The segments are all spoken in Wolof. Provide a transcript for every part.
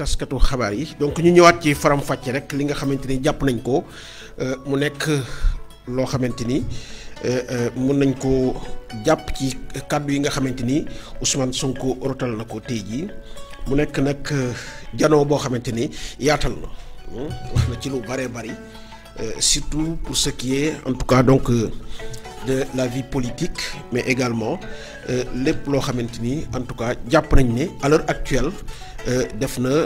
taskatu xabaar yi donc ñu ñëwaat ci faram fàcce rek li nga xamante ni jàpp nañ ko mu nekk loo xamante ni mun nañ ko jàpp ci kàddu yi nga xamante ni Ousmane Sonko rotal na ko tey jii mu nekk nag janoo boo xamante ni yaatal na wax na ci lu bëree bëri surtout pour ce qui est en tout cas donc de la vie politique mais également lépp loo xamante ni en tout cas jàpp nañ ne à l'heure actuelle def na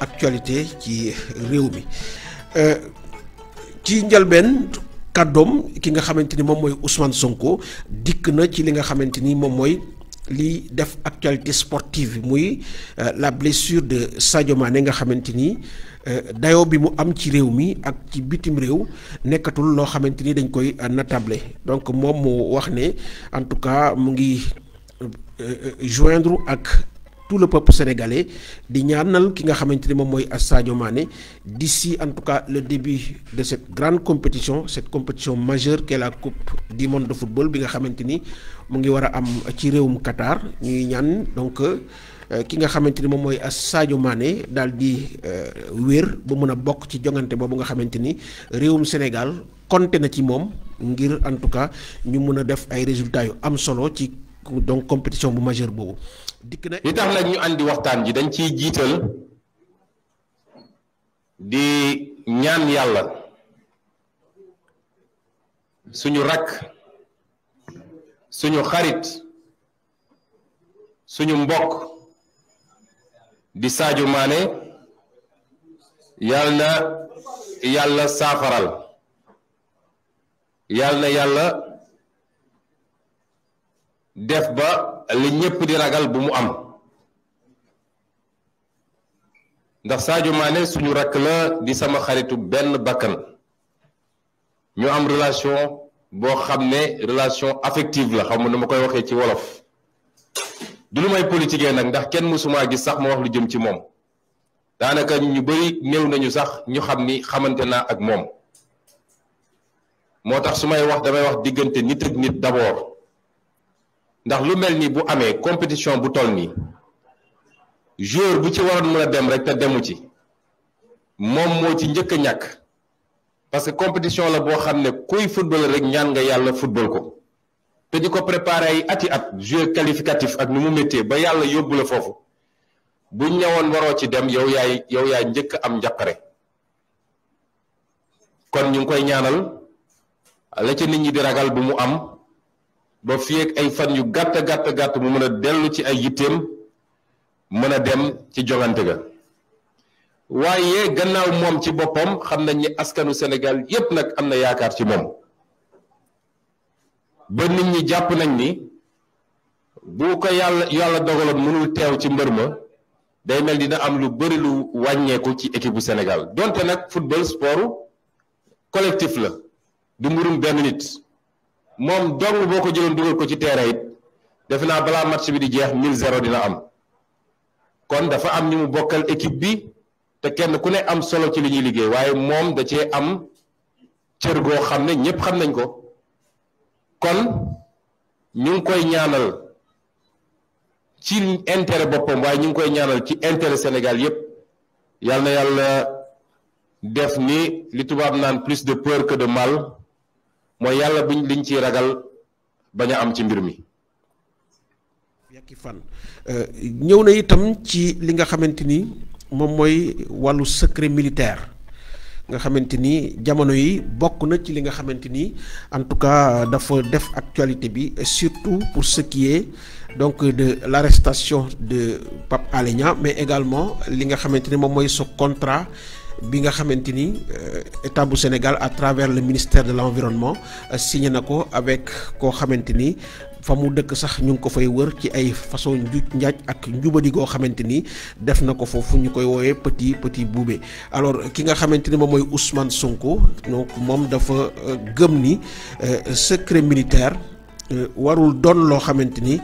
actualité ci réew mi ci njëlbeen kàddoom ki nga xamante ni moom mooy Ousmane Sonko dikk na ci li nga xamante ni moom mooy li def actualité sportive muy la blessure de Sadio Mané nga xamante ni dayoo bi mu am ci réew mi ak ci bitim réew nekkatul loo xamante ni dañ koy natable donc moom mu wax ne en tout cas mu ngi joindre ak tout le peuple sénégalais di ñaanal ki nga xamante ni moom mooy Sadio Mané d'ici en tout cas le début de cette grande compétition cette compétition majeure qu'est la coupe du monde de football bi nga xamante ni mu ngi war a am ci réewum Qatar ñuy ñaan donc ki nga xamante ni moom mooy Sadio Mané daal di wér ba mën a bokk ci jongante boobu nga xamante ni réewum Sénégal compté na ci moom ngir en tout cas ñu mën a def ay résultats yu am solo ci donc compétition bu majeure boobu. dikk na li tax nag ñu andi waxtaan ji dañ ciy jiital di ñaan yàlla suñu rakk suñu xarit suñu mbokk di Sadio Mané yàlla na yàlla saafaral yàlla na yàlla def ba li ñépp di ragal bu mu am ndax Sadio Mané suñu rakk la di sama xaritu benn bakkan ñu am relation boo xam ne relation affective la xam nga ma koy waxee ci wolof du lu may politiquer nag ndax kenn mësumaa gis sax ma wax lu jëm ci moom daanaka ñu bari néew nañu sax ñu xam ni xamante naa ak moom moo tax su may wax damay wax diggante nit ak nit d'abord ndax lu mel ni bu amee compétition bu toll nii joueur bu ci waroon mën a dem rek te demu ci moom moo ci njëkk a ñàkk parce que compétition la boo xam ne kuy football rek ñaan nga yàlla football ko te di ko préparer ay ati at jeu qualificatif ak nu mu méttee ba yàlla yóbbu la foofu buñ ñëwoon waroo ci dem yow yaay njëkk am njàqare kon ñu ngi koy ñaanal la ca nit ñi di ragal bu mu am ba fii ak ay fan yu gàtt mu mën a dellu ci ay yitteem mën a dem ci jongante ga waaye gannaaw moom ci boppam xam nañ ni askanu Sénégal yépp nag am na yaakaar ci moom ba nit ñi jàpp nañ ni bu ko yàlla dogaloon mënul teew ci mbër ma day mel dina am lu bari lu wàññeeku ci équipe bu Sénégal donte nag football sport collectif la du mbirum benn nit moom dong boo ko jëloon dugal ko ci terrain it defe naa balaa match bi di jeex 10-0 dina am kon dafa am ñu mu bokkal équipe bi te kenn ku ne am solo ci li ñuy liggéey waaye moom da cee am cër goo xam ne ñépp xam nañ ko kon ñu ngi koy ñaanal ci intérêt boppam waaye ñu ngi koy ñaanal ci intérêt Sénégal yépp yal na yàlla def ni li tubaab naan plus de peur que de mal mooy yàlla buñ liñ ciy ragal bañ a am ci mbir mi. yàkki fan ñëw na itam ci li nga xamante ni moom mooy wàllu secret militaire nga xamante ni jamono yi bokk na ci li nga xamante ni en tout cas dafa def actualité bi surtout pour ce qui est donc de l'arrestation de Pape Alé Niang mais également li nga xamante ni moom mooy ce contrat bi nga xamante ni état bu Sénégal à travers le ministère de l'environnement signé na ko avec koo xamante ni fa mu dëkk sax ñu ngi ko fay wër ci ay façon njuuj njaaj ak njubadi goo xamante ni def na ko foofu ñu koy woowee petit boubé alors ki nga xamante ni moom mooy Ousmane Sonko donc moom dafa gëm ni secret militaire warul doon loo xamante ni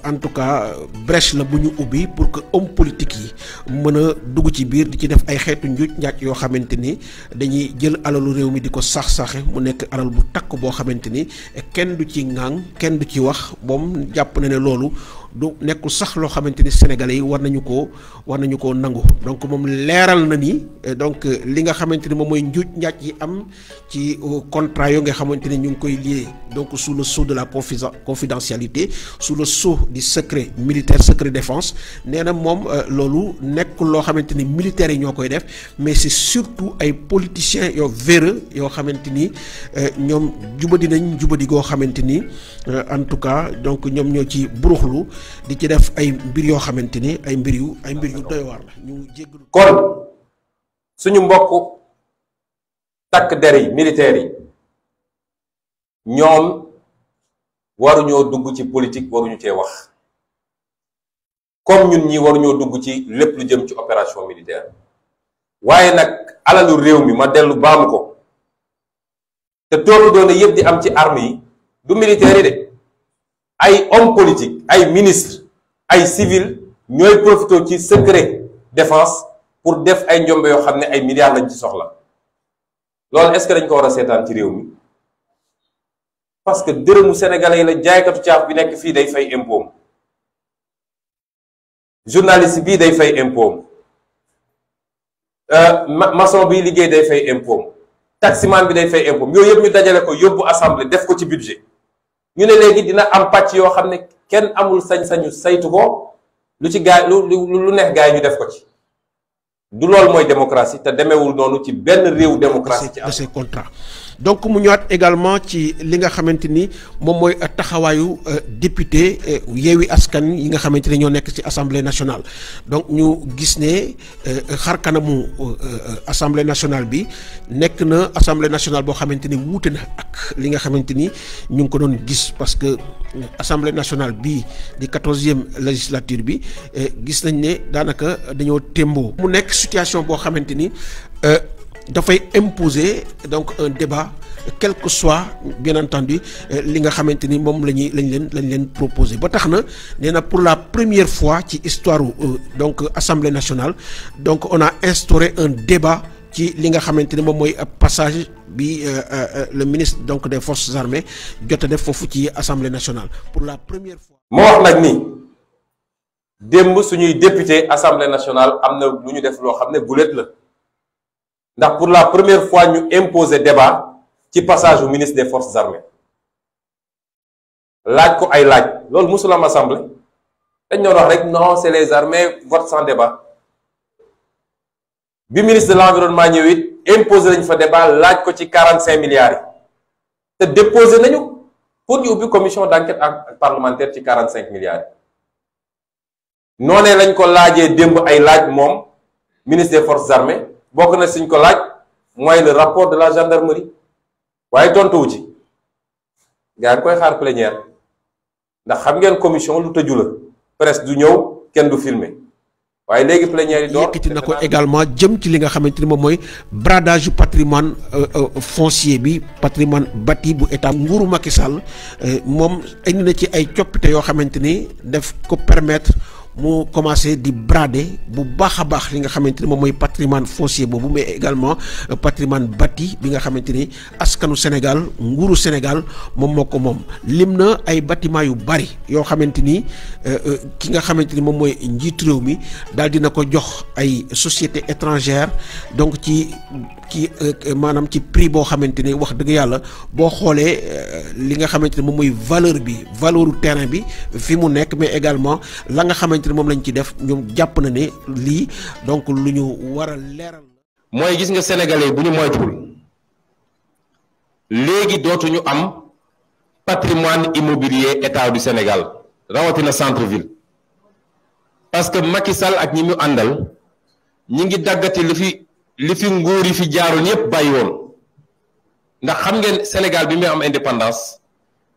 en tout cas brèche la bu ñu ubbi pour que homme politique yi mën a dugg ci biir di ci def ay xeetu njuuj njaaj yoo xamante ni dañuy jël alalu réew mi di ko sax-saxe mu nekk alal bu takk boo xamante ni kenn du ci ŋàng kenn du ci wax moom jàpp na ne loolu du nekkul sax loo xamante ni sénégalais yi war nañu koo nangu. donc moom leeral na ni donc li nga xamante ni moom mooy njuuj njaaj yi am ci contrat yoo nga xamante ni ñu ngi koy lié donc sous le sceau de la confidentialité, sous le sceau du secret militaire, secret défense. nee na moom loolu nekkul loo xamante ni militaires yi ñoo koy def, mais c'est surtout ay politiciens yoo véreux yoo xamante ni ñoom jubadi goo xamante ni en tout cas donc ñoom ñoo ci buruxlu di ci def ay mbir yoo xamante ni ay mbir yu doy waar la ñu jéggalu. kon suñu mbokk takk der yi militaires yi ñoom waruñoo dugg ci politique, waruñu cee wax, comme ñun ñi waruñoo dugg ci lépp lu jëm ci opération militaire. waaye nag alalu réew mi ma dellu baamu ko te toolu doone yëpp di am ci armes yi du militaires yi de ay homme politique, ay ministre, ay civil ñooy profité ci secret défense pour def ay njombe yoo xam ne ay milliards lañ ci soxla. loolu est-ce que dañ ko war a seetaan ci réew mi? parce que dërëmu sénégalais yi la jaaykatu caaf bi nekk fii day fay impôt, journaliste bii day fay impôt, maçon bi liggéey day fay impôt, taximan bi day fay impôt. yooyu yëpp ñu dajale ko yóbbu assemblée def ko ci budget. ñu ne léegi dina am pàcc yoo xam ne kenn amul sañ-sañu saytu ko, lu ci gaay lu neex gaay ñu def ko ci. du loolu mooy démocratie te demeewul noonu ci benn réew démocratie ci de ces contrats. donc mu ñëwaat également ci li nga xamante ni moom mooy taxawaayu député Yewwi Askan yi nga xamante ne ñoo nekk ci assemblée nationale. donc ñu gis ne xar kanamu assemblée nationale bi nekk na assemblée nationale boo xamante ni wuute na ak li nga xamante ni ñu ngi ko doon gis, parce que assemblée nationale bi di 14e législature bi gis nañ ne daanaka dañoo témboo. mu nekk situation boo xamante ni dafay imposer donc un débat, quel que soit bien entendu li nga xamante ni moom lañ leen proposer. ba tax na nee na pour la première fois ci histoire donc assemblée nationale donc on a instauré un débat ci li nga xamante ni moom mooy passage bi le ministre donc des forces armées jot a def foofu ci assemblée nationale pour la première fois. moo wax nag ni démb suñuy député assemblée nationale am na lu ñu def loo xam ne guléet la, ndax pour la première fois ñu imposer débat ci passage au ministre des forces armées. laaj ko ay laaj loolu musul am assemblée, dañ doon wax rek non c'est les armées, vote sans débat. bi ministre de l'environnement ñëw it imposer nañ fa débat laaj ko ci 45 milliards yi te déposé nañu pour ñu ubbi commission d'enquête parlementaire ci 45 milliards yi. noonee lañ ko laajee démb ay laaj moom ministre des forces armées, bokk na suñ ko laaj mooy le rapport de la gendarmerie, waaye tontuwu ci. gaa ngi koy xaar plénière ndax xam ngeen commission lu tëju la, presse du ñëw, kenn du filmer. waaye léegi plénière yi yëkkati na ko également jëm ci li nga xamante ni moom mooy bradage du patrimoine foncier bi, patrimoine bâti bu état. nguuru Macky Sall moom indi na ci ay coppite yoo xamante ni daf ko permettre mu commencé di brader bu baax a baax li nga xamante ni moom mooy patrimoine foncier boobu, mais également patrimoine bâti bi nga xamante ni askanu Sénégal, nguuru Sénégal moom moo ko moom. lim na ay bâtiment yu bari yoo xamante ni ki nga xamante ni moom mooy njiitu réew mi daal dina ko jox ay sociétés étrangères, donc ci maanaam ci prix boo xamante ni wax dëgg yàlla boo xoolee li nga xamante ni moom mooy valeuru terrain bi fi mu nekk, mais également la nga xamante ni moom lañ ci def, ñoom jàpp na ne lii donc lu ñu war a leeral. mooy gis nga sénégalais bu ñu moytuwul léegi dootuñu am patrimoine immobilier état du Sénégal rawatina centre ville, parce que Macky Sall ak ñi mu àndal ñi ngi daggati li fi nguur yi fi jaaroon yépp bàyyi woon. ndax xam ngeen Sénégal bi muy am indépendance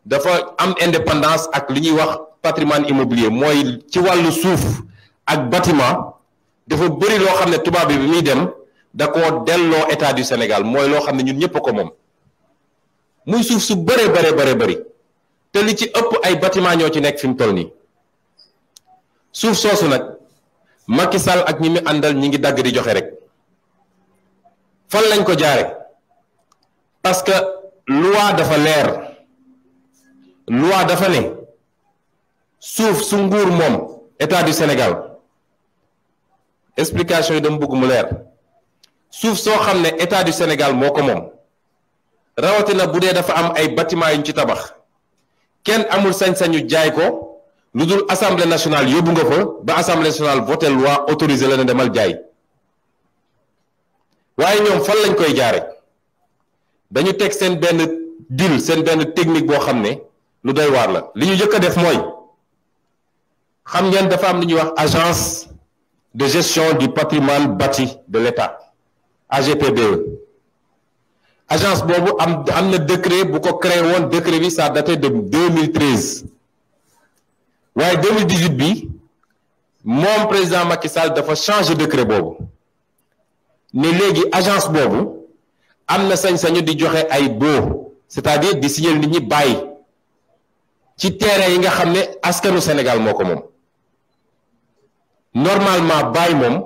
dafa am indépendance ak li ñuy wax patrimoine immobilier, mooy ci wàllu suuf ak bâtiment dafa bëri loo xam ne tubaab bi muy dem da koo delloo état du Sénégal, mooy loo xam ne ñun ñëpp ko moom, muy suuf su bëree bëri te li ci ëpp ay bâtiment ñoo ci nekk fi mu toll nii. suuf soosu nag Macky Sall ak ñi mu àndal ñi ngi dagg di joxe rek. fan lañ ko jaare parce que loi dafa leer, loi dafa ne suuf su nguur moom état du Sénégal explication yi dama bëgg mu leer suuf soo xam ne état du Sénégal moo ko moom rawatina bu dee dafa am ay bâtiment yu ñu ci tabax kenn amul sañ-sañu jaay ko lu dul assemblée nationale yóbbu nga fa ba assemblée nationale voté loi autorisé la ne demal jaay waaye ñoom fan lañ koy jaare dañu teg seen benn deal seen benn technique boo xam ne lu doy waar la li ñu njëkk a def mooy xam ngeen dafa am lu ñuy wax agence de gestion du patrimoine bâti de l'État AGPBE agence boobu am na décret bu ko créé woon décret bi ça daté de 2013 waaye 2018 bi moom président Macky Sall dafa changé décret boobu ne léegi agence boobu am na sañ-sañu di joxe ay baux c'est-à-dire di signer nit ñi bàyyi ci terrain yi nga xam ne askanu Sénégal moo ko moom normalement bàyyi moom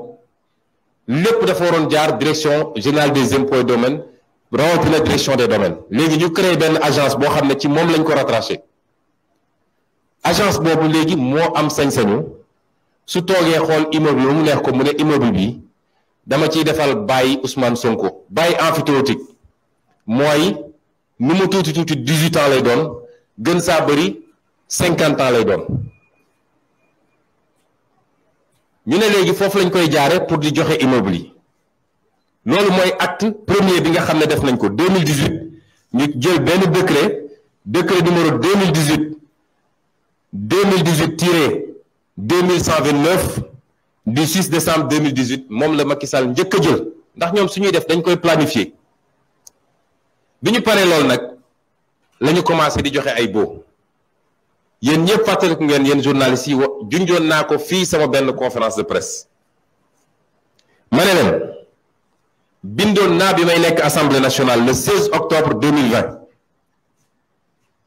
lépp dafa waroon jaar direction générale des impôts et domaines rawatina direction des domaines léegi ñu créé benn agence boo xam ne ci moom lañ ko rattaché agence boobu léegi moo am sañ-sañu su toogee xool immeuble bi mu neex ko mu ne immeuble bi dama ciy defal bàyyi Ousmane Sonko bàyyi emphytéotique mooy nu mu tuuti 18 ans lay doon gën saa bëri 50 ans lay doon ñu ne léegi foofu lañ koy jaare pour di joxe immeuble yi loolu mooy acte premier bi nga xam ne def nañ ko 2018 ñu jël benn décret numéro 2018-2129 du 6 décembre 2018 moom la Macky Sall njëkk a jël ndax ñoom suñuy def dañ koy planifier bi ñu paree loolu nag la ñu commencé di joxe ay baux yéen ñëpp fàttaliku ngeen yéen journalistes yi junjoon naa ko fii sama benn conférence de presse ma ne leen bindoon naa bi may nekk assemblée nationale le 16 octobre 2020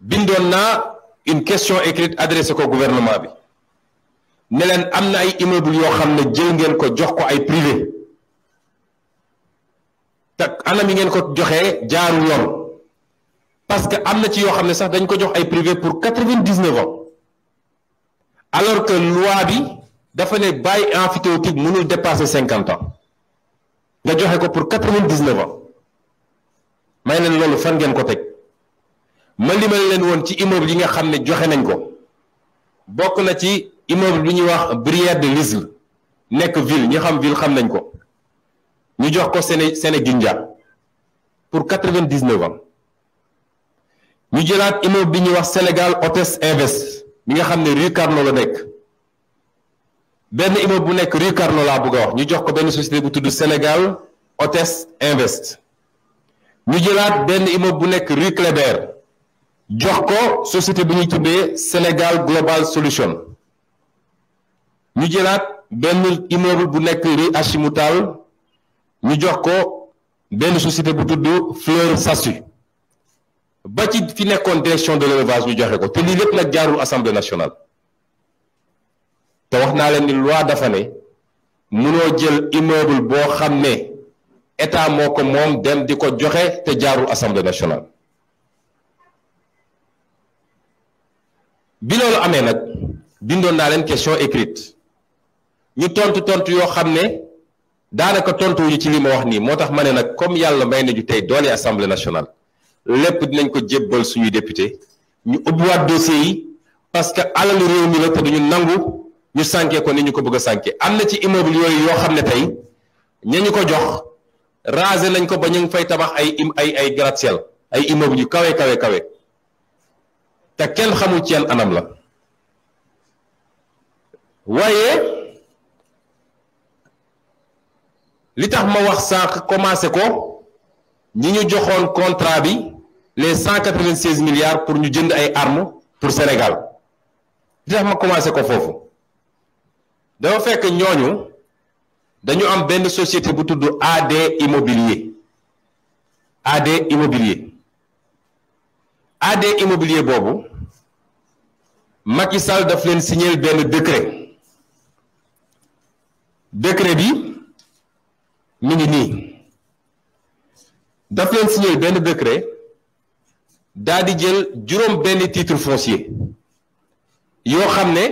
bindoon naa une question écrite adressée ko gouvernement bi ne leen am na ay immeuble yoo xam ne jël ngeen ko jox ko ay privé te anam yi ngeen ko joxee jaarul yoon parce que am na ci yoo xam ne sax dañ ko jox ay privé pour 99 ans alors que loi bi dafa ne bàyyi emphytéotique mënul dépasser 50 ans nga joxe ko pour 99 ans may leen loolu fan ngeen ko teg ma limal leen woon ci immeuble yi nga xam ne joxe nañ ko bokk na ci immeuble bi ñuy wax Brière de l'Isle nekk ville ñi xam ville xam nañ ko ñu jox ko Sénégindia pour 99 ans ñu jëlaat immeuble bi ñuy wax Sénégal Hôtes Invest mi nga xam ne rue Carnot la nekk benn immeuble bu nekk rue Carnot laa bëgg a wax ñu jox ko benn société bu tudd Sénégal Hôtes Invest ñu jëlaat benn immeuble bu nekk rue Clébert jox ko société bu ñuy tuddee Sénégal Global Solution ñu jëlaat benn immeuble bu nekk rue Achimoutal ñu jox ko benn société bu tudd Fleur Sassu ba ci fi nekkoon direction de l'élevage ñu joxe ko te lii lépp nag jaarul assemblée nationale te wax naa leen ni loi dafa ne munoo jël immeuble boo xam ne état moo ko moom dem di ko joxe te jaarul assemblée nationale bi loolu amee nag bindoon naa leen question écrite ñu tontu yoo xam ne daanaka tontuwuñu ci li ma wax nii moo tax ma ne nag comme yàlla may nañu tey doole assemblée nationale lépp dinañ ko jébbal suñuy député ñu ubbiwaat dossier yi parce que alalu réew mi la te duñu nangu ñu sànkee ko ni ñu ko bëgg a sànkee am na ci immeuble yooyu yoo xam ne tey ña ñu ko jox rasé nañ ko ba ñu ngi fay tabax ay gratte-ciel ay immeuble yu kawe te kenn xamul ci yan anam la waaye li tax ma wax sànq commencé ko ñi ñu joxoon contrat bi les 196 milliards pour ñu jënd ay armes pour Sénégal li tax ma commencé ko foofu dafa fekk ñooñu dañu am benn société bu tudd AD Immobilier boobu Macky Sall daf leen signer benn décret bi mi ngi nii daf leen signer benn décret daa di jël juróom benn titre foncier yoo xam ne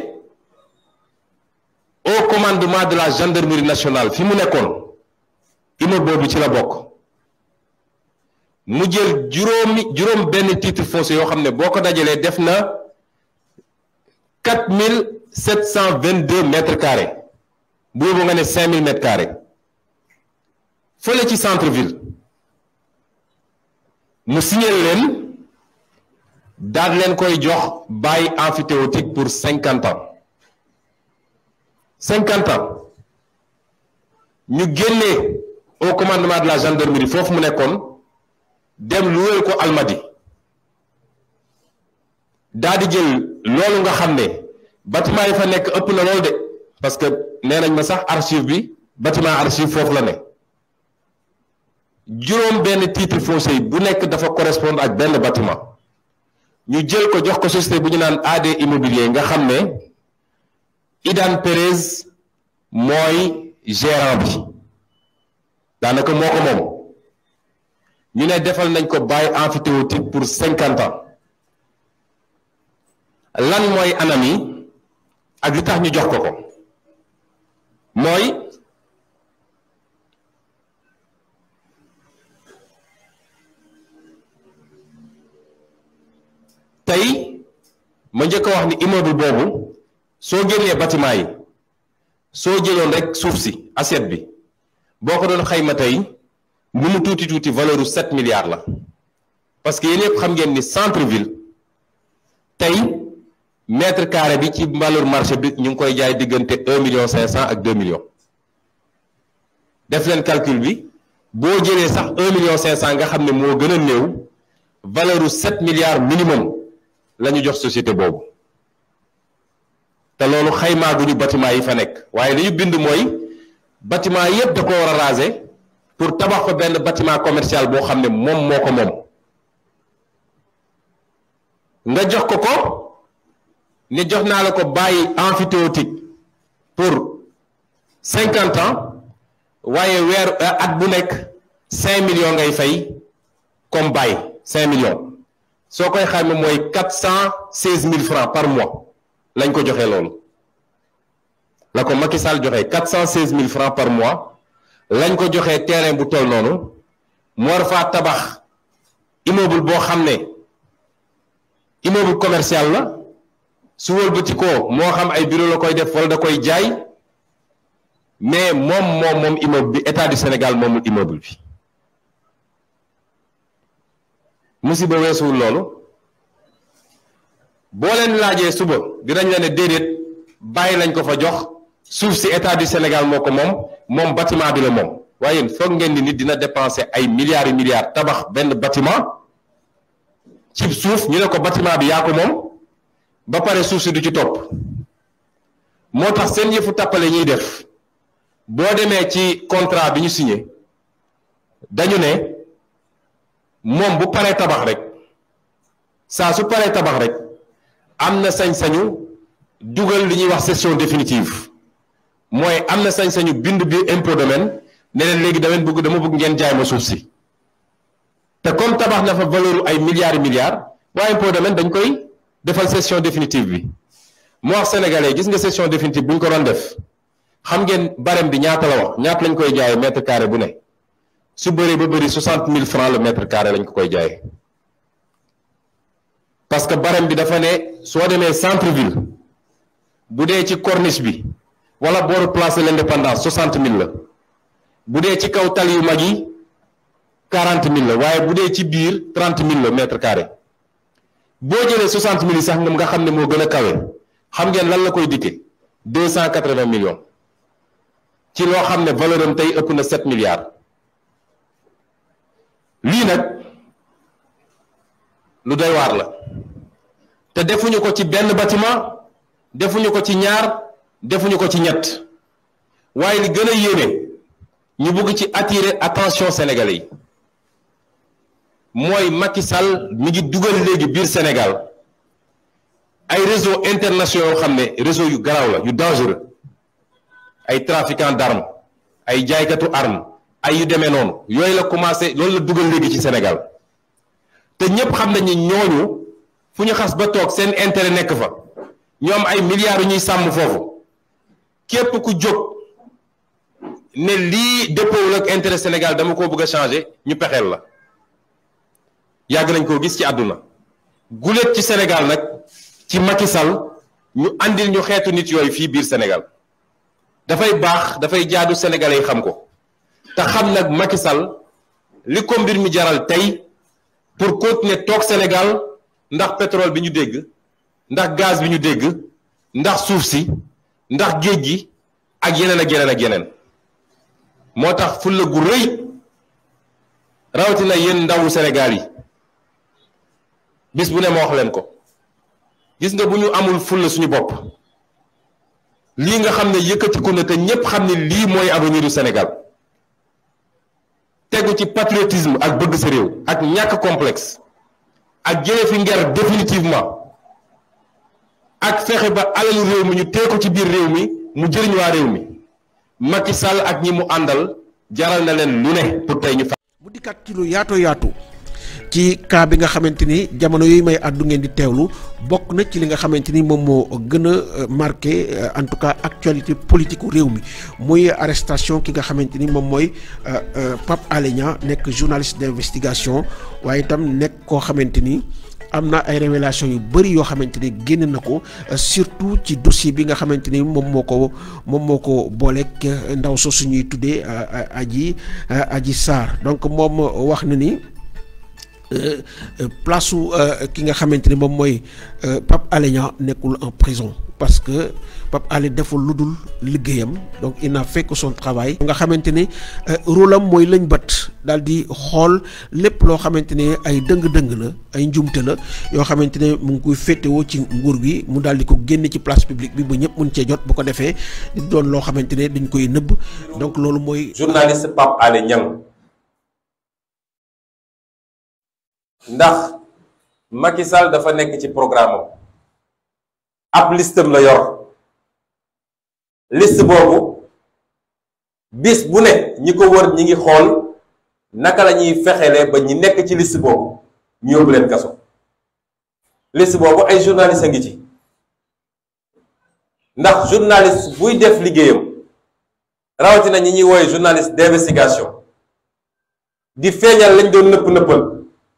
au commandement de la gendarmerie nationale fi mu nekkoon immeuble boobu ci la bokk mu jël juróom benn titre foncier yoo xam ne boo ko dajalee def na 4722 mètres carrés boobu nga ne 5000 mètres carrés fële ci centre ville mu signé leen daal leen koy jox bail emphytéotique pour 50 ans 50 ans ñu génnee au commandement de la gendarmerie foofu mu nekkoon dem luweel ko Almadi daal di jël loolu nga xam ne bâtiment yi fa nekk ëpp na loolu de parce que nee nañ ma sax archive bi bâtiment archive foofu la ne juróom benn titre foncier bu nekk dafa correspondre ak benn bâtiment ñu jël ko jox ko société bu ñu naan AD Immobilier nga xam ne Idan Perez mooy gérant bi daanaka moo ko moom ñu ne defal nañ ko bail emphytéotique pour 50 ans lan mooy anam yi ak li tax ñu jox ko mooy tey ma njëkk a wax ni immeuble boobu soo génnee bâtiment yi soo jëloon rek suuf si assiette bi boo ko doon xayma tey lu mu tuuti valeur u 7 milliards la parce que yéen yëpp xam ngeen ni centre ville tey mètre carré bi ci valeur marché bi ñu ngi koy jaay diggante 1,5 million ak 2 millions def leen calcul bi boo jëlee sax 1,5 million nga xam ne moo gën a néew valeur u 7 milliards minimum la ñu jox société boobu te loolu xaymaa gu ñu bâtiment yi fa nekk waaye li ñu bind mooy bâtiment yëpp da ko war a raser pour tabax ko benn bâtiment commercial boo xam ne moom moo ko moom nga jox ko ne jox naa la ko bàyyi emphytéotique pour 50 ans waaye weer at bu nekk 5 millions ngay fay comme bàyyi 5 millions soo koy xayma mooy 416 000 francs par mois lañ ko joxee loolu la ko Macky Sall joxee 416 000 francs par mois lañ ko joxee terrain bu toll noonu mu war faa tabax immeuble boo xam ne immeuble commercial la su wëlbati ko moo xam ay bureau la koy def wala da koy jaay mais moom immeuble bi état du Sénégal moomul immeuble bi musiba weesuwul loolu boo leen laajee suba dinañ la ne déedéet bàyyi lañ ko fa jox suuf si état du Sénégal moo ko moom bâtiment bi la moom waaye yéen foog ngeen ni nit dina dépenser ay milliards yu milliards tabax benn bâtiment ci suuf ñu ne ko bâtiment bi yaa ko moom ba pare suuf si du ci topp moo tax seen yëfu tàppale ñuy def boo demee ci contrat bi ñu signé dañu ne moom bu paree tabax rek saa su paree tabax rek am na sañ-sañu dugal li ñuy wax cession définitive mooy am na sañ-sañu bind bi impôt domaine ne leen léegi dama bëgg ngeen jaay ma suuf si te comme tabax na fa valeur ay milliards waa impôt domaine dañ koy defal cession définitive bi moo wax sénégalais gis nga cession définitive bu ñu ko doon def xam ngeen barème bi ñaata la wax ñaata lañ koy jaayee mètre carré bu ne su bëree ba bëri 60 000 francs le mètre carré lañ ko koy jaayee parce que barème bi dafa ne soo demee centre ville bu dee ci corniche bi wala booru place de l'indépendance 60 000 la bu dee ci kaw tali yu mag yi 40 000 la waaye bu dee ci biir 30 000 la mètre carré boo jëlee 60 000 yi sax nga xam ne moo gën a kawe xam ngeen lan la koy dikkee 280 millions ci loo xam ne valeur am tey ëpp na 7 milliards lii nag lu doy waar la te defuñu ko ci benn bâtiment defuñu ko ci ñaar defuñu ko ci ñett waaye li gën a yéeme ñu bëgg ci attirer attention sénégalais yi mooy Macky Sall mi ngi dugal léegi biir Sénégal ay réseau internationaux yoo xam ne réseau yu garaaw la yu dangereux ay trafiquants d'armes ay jaaykatu armes ay yu demee noonu yooyu la commencé loolu la dugal léegi ci Sénégal te ñépp xam nañ ni ñooñu fu ñu xas ba toog seen intérêt nekk fa ñoom ay milliards yu ñuy sàmm foofu képp ku jóg ne lii dëppoowul ak intérêt Sénégal dama koo bëgg a changer ñu pexeel la yàgg nañ koo gis ci àdduna guléet ci Sénégal nag ci Macky Sall ñu andil ñu xeetu nit yooyu fii biir Sénégal dafay baax dafay jaadu sénégalais yi xam ko te xam nag Macky Sall li ko mbir mi jaral tey pour continuer toog Sénégal ndax pétrole bi ñu dégg ndax gaz bi ñu dégg ndax suuf si ndax géej gi ak yeneen ak yeneen ak yeneen moo tax fulla gu rëy rawatina yéen ndawu Sénégal yi bis bu ne ma wax leen ko gis nga bu ñu amul fulla suñu bopp lii nga xam ne yëkkatiku na te ñépp xam ne lii mooy avenir du Sénégal tegu ci patriotisme ak bëgg sa réew ak ñàkk complexe ak jële fi nger définitivement ak fexe ba alalu réew mi ñu tee ko ci biir réew mi mu jëriñ waa réew mi Macky Sall ak ñi mu àndal jaral na leen lu ne pour tey ñu fa mu dikkaat ci lu yaatu ci cas bi nga xamante ni jamono yooyu may àddu ngeen di teewlu bokk na ci li nga xamante ni moom moo gën a marqué en tout cas actualité politique u réew mi muy arrestation ki nga xamante ni moom mooy Pape Alé Niang nekk journaliste d'investigation waaye itam nekk koo xamante ni am na ay révélation yu bëri yoo xamante ni génn na ko surtout ci dossier bi nga xamante ni moom moo ko booleeg ndaw soosu ñuy tuddee Adji Sarr donc moom wax na ni place su ki nga xamante ni moom mooy Pape Alé Niang nekkul en prison parce que Pape Alé deful lu dul liggéeyam donc il n'a fait que son travail. nga xamante ni rôle am mooy lañ bët daal di xool lépp loo xamante ne ay dëng-dëng la ay njumte la yoo xamante ne mu ngi koy féetewoo ci nguur gi mu daal di ko génne ci place publique bi ba ñëpp mun cee jot bu ko defee di doon loo xamante ne dañ koy nëbb donc loolu mooy. journaliste Pape Alé Niang ndax Macky Sall dafa nekk ci programme am ab listam la yor liste boobu bis bu ne ñi ko wër ñi ngi xool naka la ñuy fexelee ba ñi nekk ci liste boobu ñu yóbbu leen kaso liste boobu ay journaliste a ngi ci ndax journaliste buy def liggéeyam rawatina ñi ñuy wooye journaliste d'investigation di feeñal lañ doon nëpp-nëppal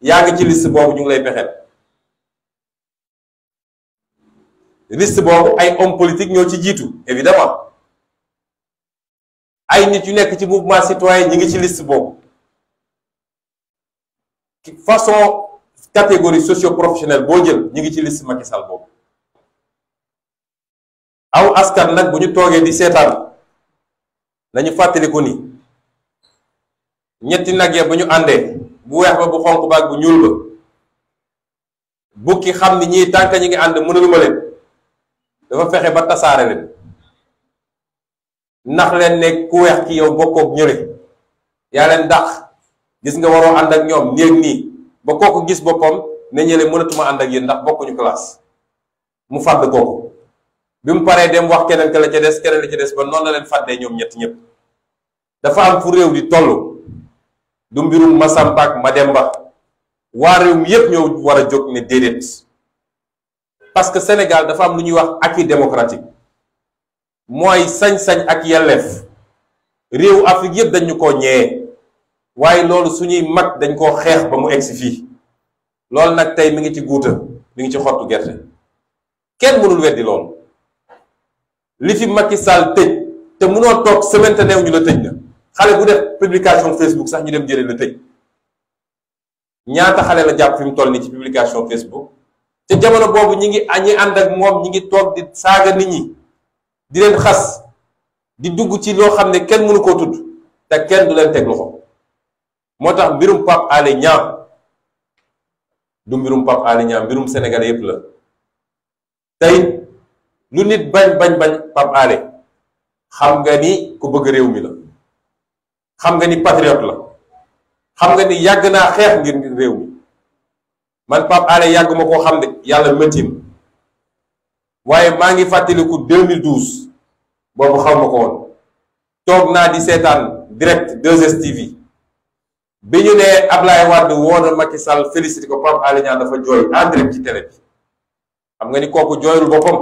yaa ngi ci liste boobu ñu ngi lay pexeel liste boobu ay homme politique ñoo ci jiitu évidemment ay nit yu nekk ci mouvement citoyen ñi ngi ci liste boobu façon catégorie socio-professionnelle boo jël ñi ngi ci liste Macky Sall boobu aw askan nag bu ñu toogee di seetaan nañu fàttaliku ni ñetti nag ya bu ñu àndee bu weex ba bu xonq ba ak bu ñuul ba bukki xam ni ñii tànk ñi ngi ànd mënuluma leen dafa fexe ba tasaare leen ndax leen ne ku weex ki yow bokkook ñële yaa leen dàq gis nga waroo ànd ak ñoom néeg nii ba kooku gis boppam ne ñële mënatuma ànd ak yéen ndax bokkuñu classe mu fàdd kooku bi mu paree dem wax keneen ka la ca des keneen la ca des ba noonu la leen fàddee ñoom ñett ñëpp dafa am fu réew di toll du mbirum Masamba ak Mademba waa réew mi yépp ñoo war a jóg ne déedéet parce que Sénégal dafa am lu ñuy wax acquis démocratique mooy sañ-sañ ak yelleef réewu Afrique yépp dañu ko ñee waaye loolu suñuy mag dañ koo xeex ba mu egsi fii loolu nag tey mi ngi ci guuta mi ngi ci xottu gerte kenn mënul weddi loolu li fi Macky Sall tëj te mënoo toog semaine te neew ñu la tëj na xale bu def publication Facebook sax ñu dem jëlee la tëj ñaata xale la jàpp fi mu toll nii ci publication Facebook te jamono boobu ñi ànd ak moom ñi ngi toog di saaga nit ñi di leen xas di dugg ci loo xam ne kenn mënu koo tudd te kenn du leen teg loxo moo tax mbirum Pape Alé Niang du mbirum Pape Alé Niang mbirum Sénégal yépp la tey lu nit bañ Pape Alé xam nga ni ku bëgg réew mi la xam nga ni patriote la xam nga ni yàgg naa xeex ngir réew mi man Pape Alé yàgg ma koo xam ne yàlla méttim waaye maa ngi fàttaliku 2012 boobu xaw ma ko woon toog naa di seetaan direct 2STV bi ñu ne Ablaye Wade woo na Macky Sall félicité ko Pape Alé Niang dafa jooy en direct ci télé bi xam nga ni kooku jooyul boppam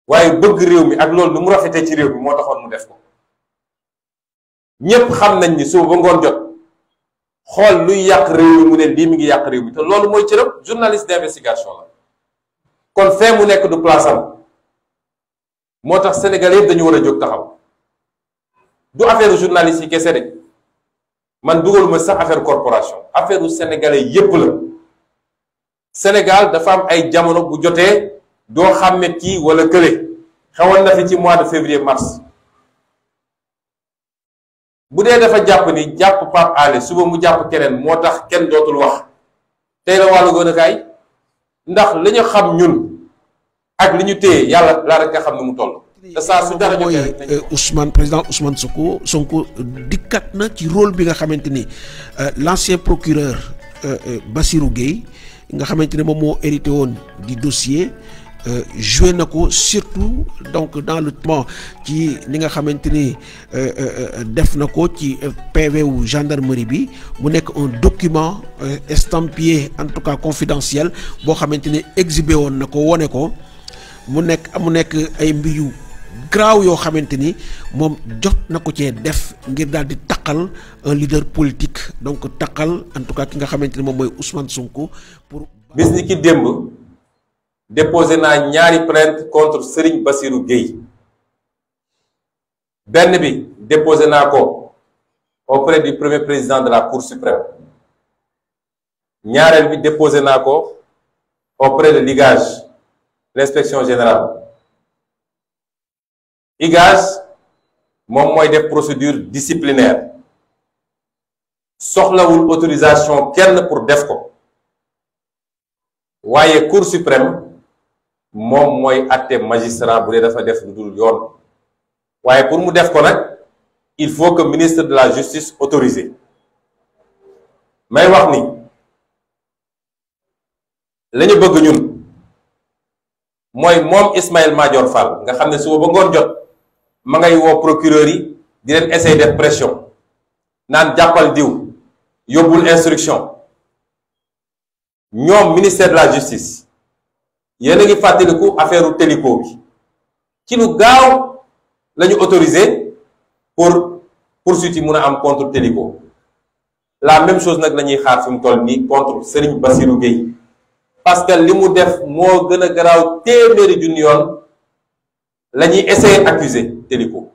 waaye bëgg réew mi ak loolu nu mu rafetee ci réew mi moo taxoon mu def ko. ñépp xam nañ ni suba ba ngoon jot xool luy yàq réew mi mu ne lii mi ngi yàq réew mi te loolu mooy cëram journaliste d'investigation la kon fee mu nekk du place am moo tax Sénégalais yëpp dañu war a jóg taxaw du affaire journaliste yi kese de man dugaluma sax affaire corporation affaire u Sénégalais yépp la Sénégal dafa am ay jamono bu jotee doo xàmme kii wala kële xewoon na fi ci mois de février mars bu dee dafa jàpp ni jàpp Pape Alé suba mu jàpp keneen moo tax kenn dootul wax tey la wàllu gën a kaay ndax li ñu xam ñun ak li ñu téye yàlla laa rek nga xam ne mu toll. te saa su dara jotee rek président Ousmane Sonko dikkat na ci rôle bi nga xamante ni l'ancien procureur Bassirou Gueye nga xamante ne moom moo hérité woon di dossier. Joué na ko surtout donc dans le temps ci li nga xamante ni def na ko ci PV wu gendarmerie bi mu nekk un document estampillé en tout cas confidentiel boo xamante ni exhibé woon na ko wone ko mu nekk ay mbir yu graaw yoo xamante ni moom jot na ko cee def ngir daal di taqal un leader politique donc taqal en tout cas ki nga xamante ni moom mooy Ousmane Sonko pour. bis ni ki démb. déposé naa ñaari plainte contre Serigne Bassirou Gueye benn bi déposé naa ko auprès du premier président de la Cour suprême ñaareel bi déposé naa ko auprès de l'IGAJ l'inspection générale IGAJ moom mooy def procédure disciplinaire soxlawul autorisation kenn pour def ko waaye Cour suprême moom mooy àtte magistrat bu dee dafa def lu dul yoon waaye pour mu def ko nag il faut que ministre de la justice autorisé may wax ni la ñu bëgg ñun mooy moom Ismaïla Madior Fall nga xam ne suba ba ngoon jot ma ngay woo procureur yi di leen essayer def pression naan jàppal diw yóbbul instruction ñoom ministère de la justice yéen a ngi fàttaliku affaire u Télico bi ci lu gaaw la ñu autorisé pour poursuite yi mun a am contre Télico la même chose nag la ñuy xaar fi mu toll nii contre Serigne Bassirou Gueye parce que li mu def moo gën a garaaw téeméeri junni yoon la ñuy essayer accuser Télico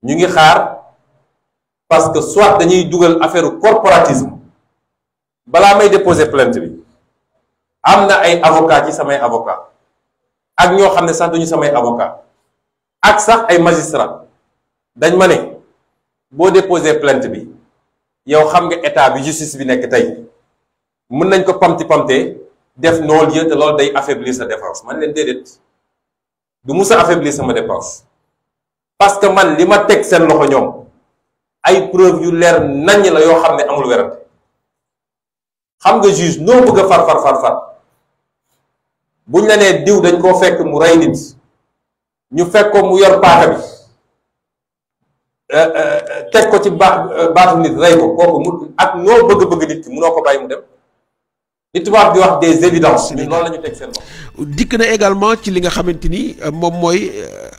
ñu ngi xaar parce que soit dañuy dugal affaire corporatisme balaa may déposer plainte bi am na ay avocat ci samay avocat ak ñoo xam ne sax duñu samay avocat ak sax ay magistrat dañ ma ne boo déposer plainte bi yow xam nga état bi justice bi nekk tey mën nañ ko pamti def non-lieu te loolu day affaiblir sa défense man leen déedéet du musa affaiblir sama défense parce que man li ma teg seen loxo ñoom ay preuve yu leer naññ la yoo xam ne amul werante xam nga juge noo bëgg a far buñ la nee diw dañ koo fekk mu rey nit ñu fekk ko mu yor paaka bi teg ko ci baatu nit rey ko kooku mu ak noo bëgg nit ki munoo ko bàyyi mu dem li tubaab di wax des évidences ni loolu la ñu teg seen bopp. dikk na également ci li nga xamante ni moom mooy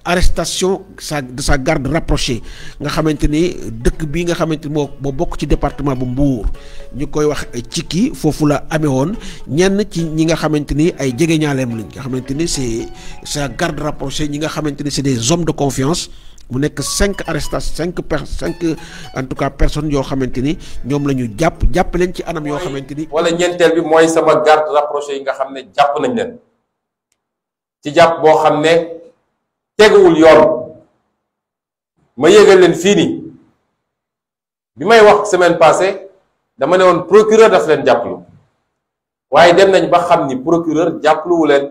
arrestation de sa garde rapprochée nga xamante ni dëkk bi nga xamante ni moo bokk ci département bu Mbour ñu koy wax Cikki foofu la amee woon ñenn ci ñi nga xamante ni ay jegeñaaleem lañ nga xamante ni c'est sa garde rapprochée ñi nga xamante ni c'est des hommes de confiance. mu nekk 5 arrestations 5 en tout cas personnes yoo xamante ni ñoom la ñu jàpp leen ci anam yoo xamante ni. wala ñeenteel bi mooy sama garde rapproché yi nga xam ne jàpp nañ leen ci jàpp boo xam ne teguwul yoon ma yégal leen fii nii bi may wax semaine passée dama ne woon procureur daf leen jàppalu waaye dem nañ ba xam ni procureur jàppaluwu leen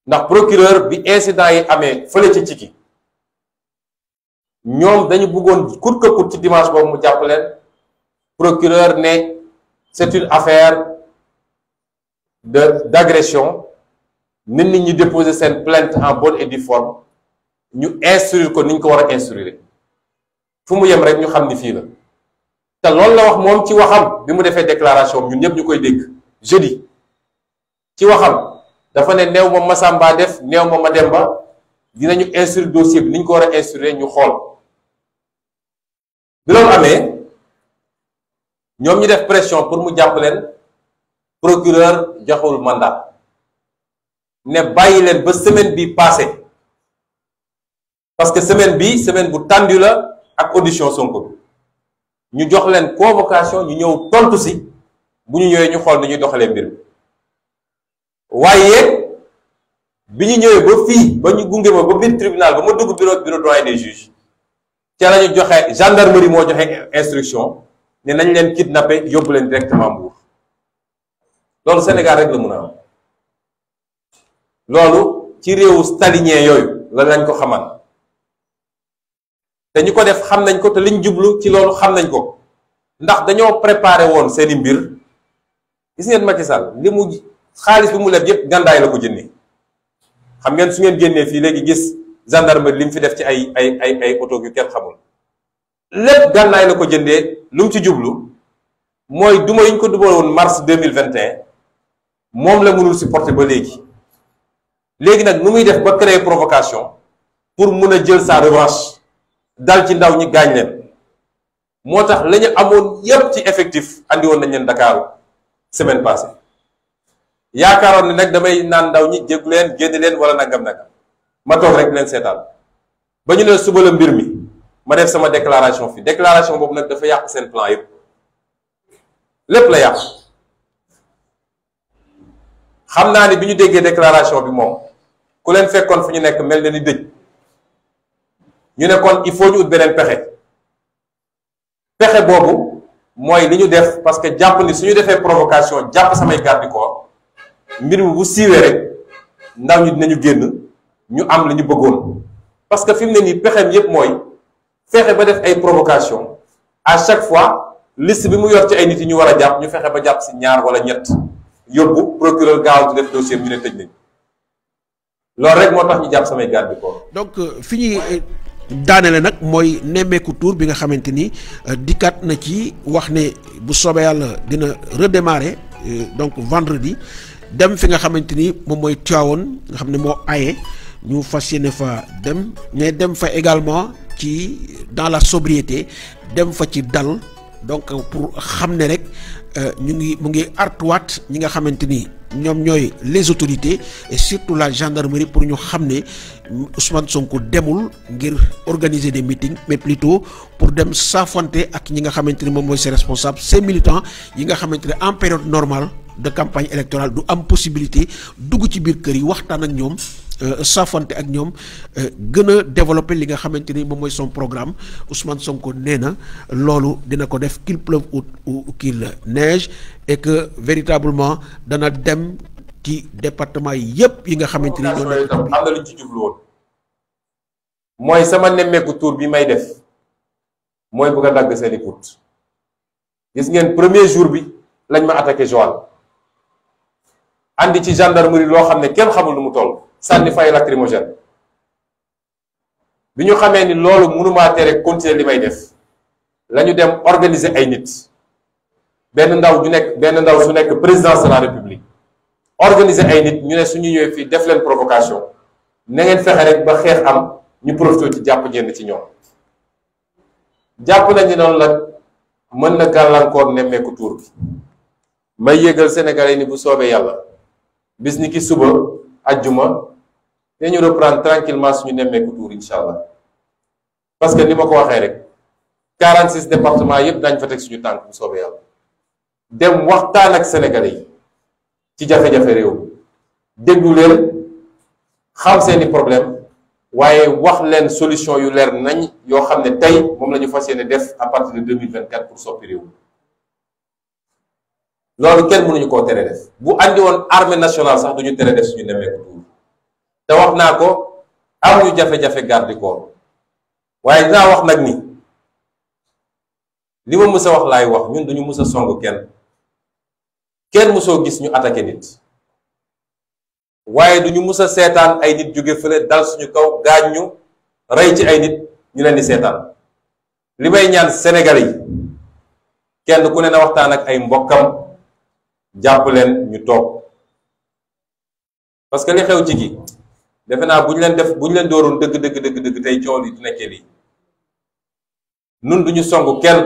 ndax procureur bi incident yi amee fële ci Cikki ñoom dañu bëggoon coûte que coûte ci dimanche boobu mu jàpp leen procureur ne c'est une affaire d'agression nit ñi déposer seen plainte en bonne et due forme ñu instruire ko ni ñu ko war a instruire fu mu yem rek ñu xam ni fii la te loolu la wax moom ci waxam bi mu defee déclaration ñun ñëpp ñu koy dégg jeudi ci waxam dafa ne néew ma Massamba def néew ma Mademba dinañu instruire dossier bi ni ñu ko war a instruire ñu xool bi loolu amee ñoom ñu def pression pour mu jàpp leen procureur joxul mandat ne bàyyi leen ba semaine bi passé parce que semaine bu tendu la ak audition Sonko bi ñu jox leen convocation ñu ñëw tontu si bu ñu ñëwee ñu xool ni ñuy doxalee mbir mi waaye bi ñu ñëwee ba fii ba ñu gunge ma ba biir tribunal ba ma dugg bureau doyen des juges ca la ñu joxe gendarmerie moo joxe instruction ne nañ leen kidnappé yóbbu leen directement Mbour loolu Sénégal rek la mun a am loolu ci réewu stalinien yooyu la lañ ko xamal te ñu ko def xam nañ ko te liñ jublu ci loolu xam nañ ko ndax dañoo préparé woon seeni mbir gis ngeen Macky Sall li mu xaalis bi mu leb yépp gàndaay la ko jëndee xam ngeen su ngeen génnee fii léegi gis gendarmerie li mu fi def ci ay oto yu kenn xamul lépp gànnaay la ko jëndee lu mu ci jublu mooy duma yi ñu ko duma woon mars 2021 moom la mënul supporter ba léegi nag nu muy def ba créer provocation pour mun a jël sa revanche dal ci ndaw ñi gaañ leen moo tax la ñu amoon yépp ci effectif andi woon nañ leen Dakar semaine passée yaakaaroon ne nag damay naan ndaw ñi jéggu leen génn leen wala nangam ma toog rek leen seetaan ba ñu ne suba la mbir mi ma def sama déclaration fii déclaration boobu nag dafa yàq seen plan yépp lépp la yàq xam naa ni bi ñu déggee déclaration bi moom ku leen fekkoon fu ñu nekk mel na ni dëj ñu ne kon il faut ñu ut beneen pexe boobu mooy li ñu def parce que jàpp ni suñu defee provocation jàpp samay garde du corps mbir mi bu siiwee rek ndaw ñi dinañu génn ñu am li ñu bëggoon parce que fi mu ne nii pexeem yépp mooy fexe ba def ay provocation à chaque fois liste bi mu yor ci ay nit yi ñu war a jàpp ñu fexe ba jàpp si ñaar wala ñett yóbbu procureur gaaw di def dossier ñu ne tëj nañ loolu rek moo tax ñu jàpp samay garde du corps. donc fi ñuy daanele nag mooy nemmeeku tour bi nga xamante ni dikkaat na ci wax ne bu soobee yàlla dina redémarrer donc vendredi dem fi nga xamante ni moom mooy Tivaouane nga xam ne moo aye ñu fas yéene fa dem mais dem fa également ci dans la sobriété dem fa ci dal donc pour xam ne rek mu ngi artuwaat ñi nga xamante ni ñoom ñooy les autorités et surtout la gendarmerie pour ñu xam ne Ousmane Sonko demul ngir organiser des meetings mais plutôt pour dem saafonte ak ñi nga xamante ni moom mooy ses responsables ses militants yi nga xamante ne en période normale de campagne électorale du am possibilité dugg ci biir kër yi waxtaan ak ñoom saafonte ak ñoom gën a développer li nga xamante ni moom mooy son programme Ousmane Sonko nee na loolu dina ko def qu'il pleuve ou qu'il neige et que véritablement dana dem ci département yi yépp yi nga xamante ni ñoo nekk am na lu ñu ci jublu woon mooy sama nemmeeku tour bi may def mooy bëgg a dagg seeni put gis ngeen premier jour bi lañ ma attaqué Joal andi ci gendarmerie loo xam ne kenn xamul nu mu toll sànni fay lacrymogène bi ñu xamee ni loolu mënumaa tere continuer li may def la ñu dem organiser ay nit benn ndaw su nekk présidence de la république organiser ay nit ñu ne suñu ñëwee fii def leen provocation na ngeen fexe rek ba xeex am ñu profité ci jàpp ñenn ci ñoom jàpp nañ ni noonu la mën na gàllankoor nemmeeku tuur bi may yégal Sénégalais ni bu soobee yàlla bis ni ki suba ajjuma dañu reprendre tranquillement suñu nemmeeku tuur incha allah parce que ni ma ko waxee rek 46 départements yépp dañ fa teg suñu tànk bu soobee yàlla dem waxtaan ak Sénégalais yi ci jafe-jafe réew déglu leen xam seeni problème waaye wax leen solution yu leer nañ yoo xam ne tey moom la ñu fas yéene def à partir de 2024 pour soppi réew loolu kenn mënuñu koo tere def bu andi woon armée nationale sax duñu tere def suñu nemmeeku tuur te wax naa ko am ñu jafe-jafe garde du corps waaye dinaa wax nag ni li ma mës a wax laay wax ñun duñu mës a song kenn mësoo gis ñu attaqué nit waaye duñu mës a seetaan ay nit jóge fële dal suñu kaw gaañ ñu rey ci ay nit ñu leen di seetaan li may ñaan Sénégalais yi kenn ku ne na waxtaan ak ay mbokkam jàpp leen ñu toog parce que li xew ci gi defe naa bu ñu leen dooroon dëgg tey coow li du nekkee lii nun duñu song kenn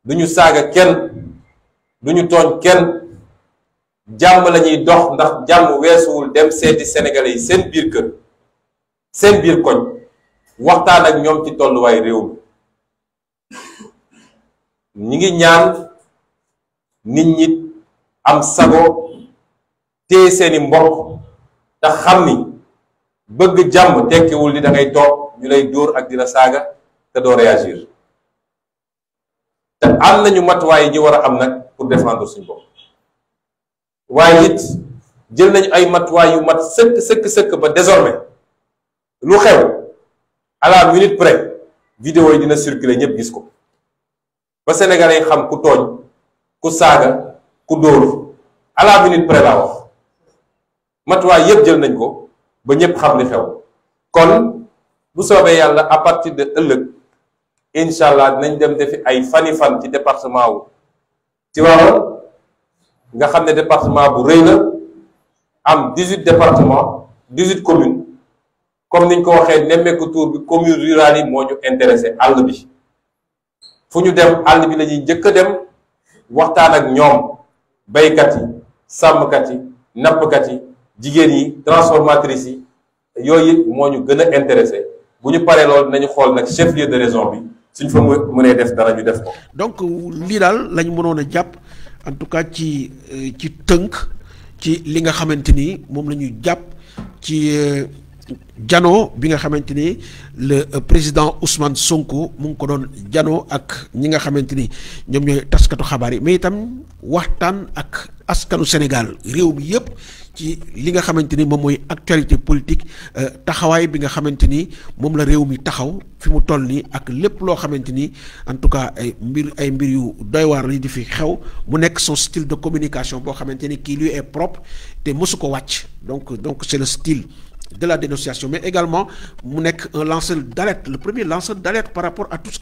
duñu saaga kenn duñu tooñ kenn jàmm la ñuy dox ndax jàmm weesuwul dem seeti sénégalais yi seen biir kër seen biir koñ waxtaan ak ñoom ci tolluwaay réew mi ñi ngi ñaan nit ñi am sago téye seeni mbokk te xam ni bëgg jàmm tekkiwul ni da ngay toog ñu lay dóor ak di la saaga te doo réagir te am nañu matuwaay yi ñu war a am nag pour défendre suñu bopp waaye it jël nañu ay matuwaay yu mat sëkk ba désormais lu xew à la minute près vidéo yi dina circuler ñëpp gis ko ba sénégalais yi xam ku tooñ ku saaga ku dóor à la minute près laa wax matuwaay yëpp jël nañ ko ba ñëpp xam li xew kon bu soobee yàlla à partir de ëllëg incha allah dinañ dem defi ay fan ci département wu Tivaouane nga xam ne département bu rëy la am 18 départements 18 communes comme niñ ko waxee nemmeeku tour bi commune rurale yi moo ñu intéressé àll bi fu ñu dem àll bi la ñuy njëkk a dem waxtaan ak ñoom baykat yi sàmmkat yi nappkat yi jigéen yi transformatrices yi yooyu moo ñu gën a intéressé bu ñu paree loolu nañu xool nag chef lieu de région bi suñ fa mënee def dara ñu def ko. donc lii daal lañ mënoon a jàpp en tout cas ci tënk ci li nga xamante ni moom la ñuy jàpp ci janoo bi nga xamante ni le président Ousmane Sonko mu ngi ko doon janoo ak ñi nga xamante ni ñoom ñooy taskatu xabaar yi mais itam waxtaan ak askanu Sénégal réew mi yëpp ci li nga xamante ni moom mooy actualité politique taxawaay bi nga xamante ni moom la réew mi taxaw fi mu toll nii ak lépp loo xamante ni en tout cas ay mbir yu doy waar li di fi xew mu nekk son style de communication boo xamante ni kii lui est propre te mosu ko wàcc donc c'est le style de la dénonciation, mais également mu nekk un lanceur d'alerte, le premier lanceur d'alerte par rapport à tout ce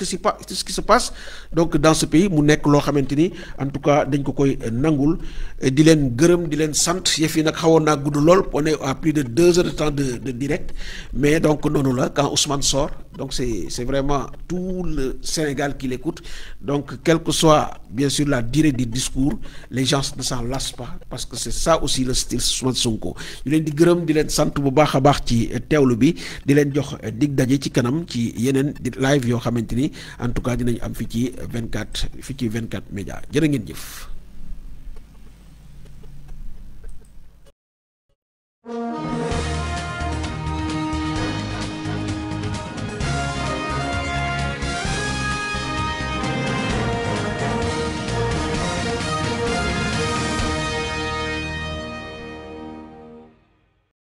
qui se passe donc dans ce pays mu nekk loo xamante ni en tout cas dañ ko koy nangul di leen gërëm di leen sant yëf yi nag xawoon naa gudd lool on est à plus de 2 heures de temps de direct mais donc noonu la quand Ousmane sort donc c'est vraiment tout le Sénégal qui l'écoute donc quelle que soit bien sûr la durée du discours les gens ne s'en lassent pas parce que c'est ça aussi le style Ousmane Sonko ñu leen di gërëm di leen sant bu baax a baax ci teewlu bi di leen jox dig daje ci kanam ci yeneen live yoo xamante ni en tout cas dinañ am fii ci 24 médias jërë ngeen jëf.